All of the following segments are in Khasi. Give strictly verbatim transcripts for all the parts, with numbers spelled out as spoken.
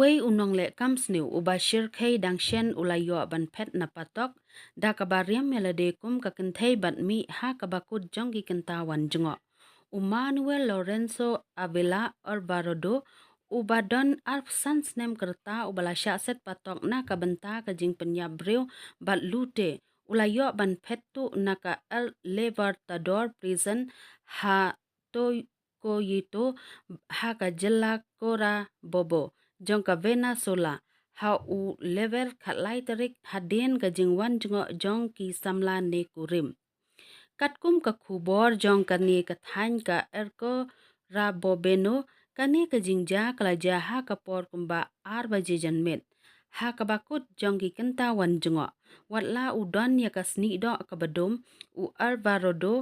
Kawei u nongleh kam sniew uba Shyrkhei Dangshen u la ïoh ban phet na patok da kaba riam ïa lade kum ka kynthei bad mih ha kaba kut jong ki kynta wan jngoh. U Manuel Lorenzo Avila Alvarado, uba don arphew san snem ka rta, uba la shah set patok na ka bynta ka jingpynïap briew bad lute, u la ïoh ban phet tuh na ka El Libertador Prison ha Tocoyito, ha ka jylla Carabobo jong ka Venezuela, ha u Lber khatlai tarik, hadien ka jingwan jngoh jong ki samla ne kurim. Katkum ka khubor jong kane ka thaiñ ka El Carabobeño, kane ka jingjia ka la jia ha ka por kumba ar baje janmiet ha kaba kut jong ki kynta wan jngoh. Watla u don ïa ka snieh doh kaba dum, u Alvarado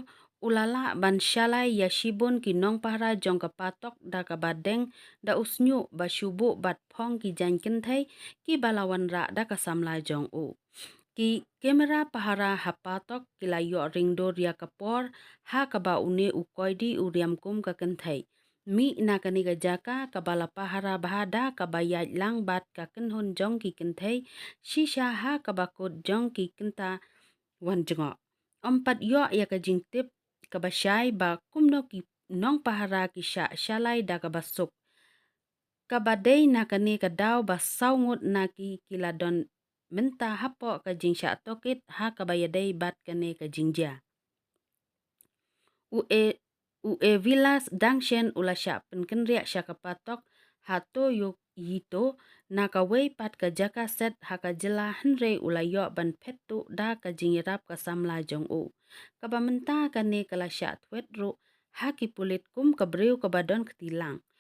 u la lah ban shalai ïa shibun ki nongpahara jong ka patok da kaba deng da u shñiuh ba shu buh bad phong ki jaiñ kynthei kiba la wanrah da ka samla jong u. Ki kamera pahara ha patok ki la ïoh ring dur ïa ka por ha kaba une u koidi u riam kum ka kynthei. Mih na kane ka jaka kaba la pahara bha da kaba ïaid lang bad ka kynhun jong ki kynthei shisha ha kaba kut jong ki kynta wan jngoh. Ym pat ïoh ïa ka jingtip kaba shai ba kumno ki nongpahara ki shah shalai da kaba suk. Kaba dei na kane ka daw ba saw ngut na ki ki la don mynta hapoh ka jingshah tohkit ha kaba ïadei bad kane ka jingjia. U e u Evilas Dangshen u la shah pynkynriah sha ka patok ha Tocoyito na kawei pat ka jaka set ha ka jylla, hynrei u la ïoh ban phet tuh da ka jingïarap ka samla jong u. Kaba mynta kane ka la shah thwet ruh ha ki pulit kum ka briew kaba don kti lang.